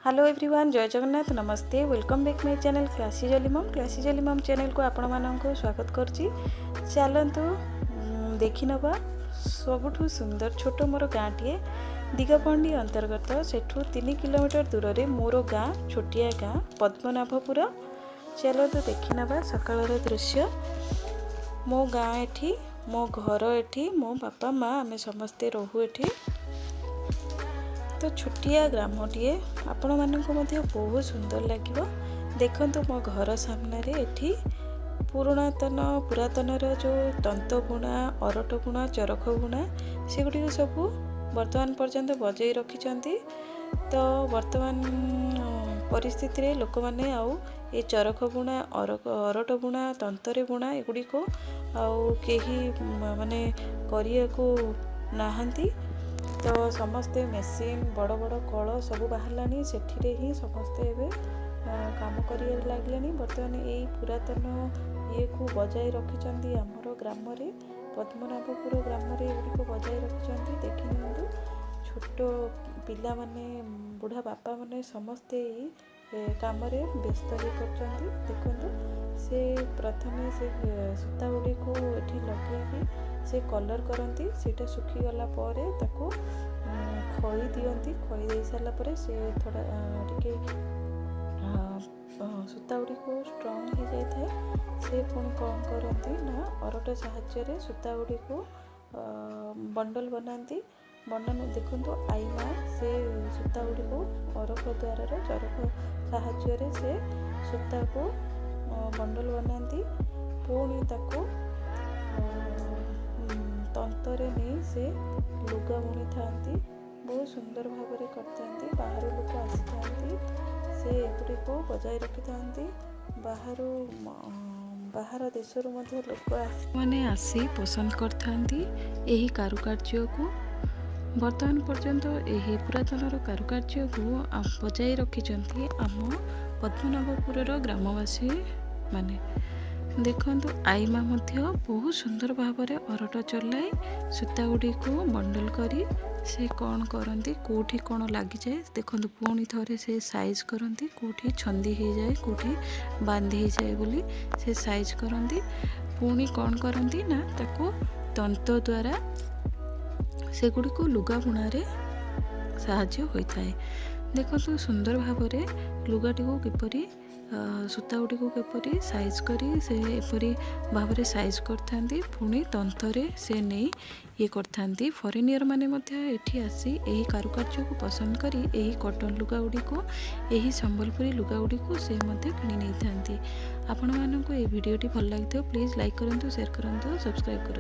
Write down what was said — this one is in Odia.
ହ୍ୟାଲୋ ଏଭ୍ରିୱାନ୍, ଜୟ ଜଗନ୍ନାଥ, ନମସ୍ତେ। Welcome back my channel classy Jolly mom. Classy Jolly mom ଚ୍ୟାନେଲ୍କୁ ଆପଣମାନଙ୍କୁ ସ୍ୱାଗତ କରୁଛି। ଚାଲନ୍ତୁ ଦେଖିନେବା ସବୁଠୁ ସୁନ୍ଦର ଛୋଟ ମୋର ଗାଁଟିଏ, ଦିଗପହଣ୍ଡି ଅନ୍ତର୍ଗତ। ସେଠୁ 3 କିଲୋମିଟର ଦୂରରେ ମୋର ଗାଁ, ଛୋଟିଆ ଗାଁ ପଦ୍ମନାଭପୁର। ଚାଲନ୍ତୁ ଦେଖିନେବା ସକାଳର ଦୃଶ୍ୟ। ମୋ ଗାଁ ଏଠି, ମୋ ଘର ଏଠି, ମୋ ବାପା ମା ଆମେ ସମସ୍ତେ ରହୁ ଏଠି। ତ ଛୋଟିଆ ଗ୍ରାମଟିଏ, ଆପଣମାନଙ୍କୁ ମଧ୍ୟ ବହୁତ ସୁନ୍ଦର ଲାଗିବ। ଦେଖନ୍ତୁ, ମୋ ଘର ସାମ୍ନାରେ ଏଠି ପୁରାତନର ଯେଉଁ ତନ୍ତ ବୁଣା, ଅରଟ ବୁଣା, ଚରଖ ବୁଣା, ସେଗୁଡ଼ିକ ସବୁ ବର୍ତ୍ତମାନ ପର୍ଯ୍ୟନ୍ତ ବଜାଇ ରଖିଛନ୍ତି। ତ ବର୍ତ୍ତମାନ ପରିସ୍ଥିତିରେ ଲୋକମାନେ ଆଉ ଏ ଚରଖ ବୁଣା, ଅରଟ ବୁଣା, ତନ୍ତରେ ବୁଣା, ଏଗୁଡ଼ିକୁ ଆଉ କେହି ମାନେ କରିବାକୁ ନାହାନ୍ତି। ତ ସମସ୍ତେ ମେସିନ୍, ବଡ଼ ବଡ଼ କଳ ସବୁ ବାହାରିଲାଣି, ସେଠିରେ ହିଁ ସମସ୍ତେ ଏବେ କାମ କରିବାରେ ଲାଗିଲେଣି। ବର୍ତ୍ତମାନ ଏଇ ପୁରାତନ ଇଏକୁ ବଜାୟ ରଖିଛନ୍ତି ଆମର ଗ୍ରାମରେ, ପଦ୍ମନାଭପୁର ଗ୍ରାମରେ ଏଗୁଡ଼ିକୁ ବଜାୟ ରଖିଛନ୍ତି। ଦେଖିନିଅନ୍ତୁ, ଛୋଟ ପିଲାମାନେ, ବୁଢ଼ା ବାପାମାନେ ସମସ୍ତେ ଏଇ କାମରେ ବ୍ୟସ୍ତ ହେଇପଡ଼ୁଛନ୍ତି। ଦେଖନ୍ତୁ, ସେ ପ୍ରଥମେ ସେ ସୂତା ଗୁଡ଼ିକୁ ଏଠି ଲଗେଇକି ସେ କଲର୍ କରନ୍ତି। ସେଇଟା ଶୁଖିଗଲା ପରେ ତାକୁ ଖଇ ଦିଅନ୍ତି। ଖଇ ଦେଇ ସାରିଲା ପରେ ସେ ଥୋଡ଼ା ଟିକେ ସୂତା ଗୁଡ଼ିକୁ ଷ୍ଟ୍ରଙ୍ଗ ହେଇଯାଇଥାଏ। ସେ ପୁଣି କ'ଣ କରନ୍ତି ନା, ଅରଟ ସାହାଯ୍ୟରେ ସୂତା ଗୁଡ଼ିକୁ ବଣ୍ଡଲ ବନାନ୍ତି। ବଣ୍ଡଲ ଦେଖନ୍ତୁ, ଆଈ ମା ସେ ସୂତା ଗୁଡ଼ିକୁ ଅରଖ ଦ୍ୱାରର ଚରଖ ସାହାଯ୍ୟରେ ସେ ସୂତାକୁ ବଣ୍ଡଲ ବନାନ୍ତି। ପୁଣି ତାକୁ ତନ୍ତରେ ନେଇ ସେ ଲୁଗା ବୁଣିଥାନ୍ତି। ବହୁତ ସୁନ୍ଦର ଭାବରେ କରିଥାନ୍ତି। ବାହାରୁ ଲୋକ ଆସିଥାନ୍ତି, ସେ ଏଗୁଡ଼ିକୁ ବଜାୟ ରଖିଥାନ୍ତି। ବାହାର ଦେଶରୁ ମଧ୍ୟ ଲୋକ ମାନେ ଆସି ପସନ୍ଦ କରିଥାନ୍ତି ଏହି କାରୁକାର୍ଯ୍ୟକୁ। ବର୍ତ୍ତମାନ ପର୍ଯ୍ୟନ୍ତ ଏହି ପୁରାତନର କାରୁକାର୍ଯ୍ୟକୁ ବଜାୟ ରଖିଛନ୍ତି ଆମ ପଦ୍ମନାଭପୁରର ଗ୍ରାମବାସୀ ମାନେ। ଦେଖନ୍ତୁ, ଆଈମା ମଧ୍ୟ ବହୁତ ସୁନ୍ଦର ଭାବରେ ଅରଟ ଚଲାଇ ସୂତା ଗୁଡ଼ିକୁ ବଣ୍ଡଲ କରି ସେ କ'ଣ କରନ୍ତି, କେଉଁଠି କ'ଣ ଲାଗିଯାଏ ଦେଖନ୍ତୁ। ପୁଣି ଥରେ ସେ ସାଇଜ୍ କରନ୍ତି। କେଉଁଠି ଛନ୍ଦି ହେଇଯାଏ, କେଉଁଠି ବାନ୍ଧି ହେଇଯାଏ ବୋଲି ସେ ସାଇଜ୍ କରନ୍ତି। ପୁଣି କ'ଣ କରନ୍ତି ନା, ତାକୁ ତନ୍ତ ଦ୍ୱାରା ସେଗୁଡ଼ିକୁ ଲୁଗା ବୁଣାରେ ସାହାଯ୍ୟ ହୋଇଥାଏ। ଦେଖନ୍ତୁ, ସୁନ୍ଦର ଭାବରେ ଲୁଗାଟିକୁ କିପରି, ସୂତା ଗୁଡ଼ିକୁ କିପରି ସାଇଜ୍ କରି ସେ ଏପରି ଭାବରେ ସାଇଜ୍ କରିଥାନ୍ତି। ପୁଣି ତନ୍ତରେ ସେ ନେଇ ଇଏ କରିଥାନ୍ତି। ଫରେନିୟର ମାନେ ମଧ୍ୟ ଏଠି ଆସି ଏହି କାରୁକାର୍ଯ୍ୟକୁ ପସନ୍ଦ କରି ଏହି କଟନ୍ ଲୁଗା ଗୁଡ଼ିକୁ, ଏହି ସମ୍ବଲପୁରୀ ଲୁଗା ଗୁଡ଼ିକୁ ସେ ମଧ୍ୟ କିଣି ନେଇଥାନ୍ତି। ଆପଣମାନଙ୍କୁ ଏହି ଭିଡ଼ିଓଟି ଭଲ ଲାଗିଥିବ। ପ୍ଲିଜ୍ ଲାଇକ୍ କରନ୍ତୁ, ସେୟାର କରନ୍ତୁ, ସବସ୍କ୍ରାଇବ୍ କରନ୍ତୁ।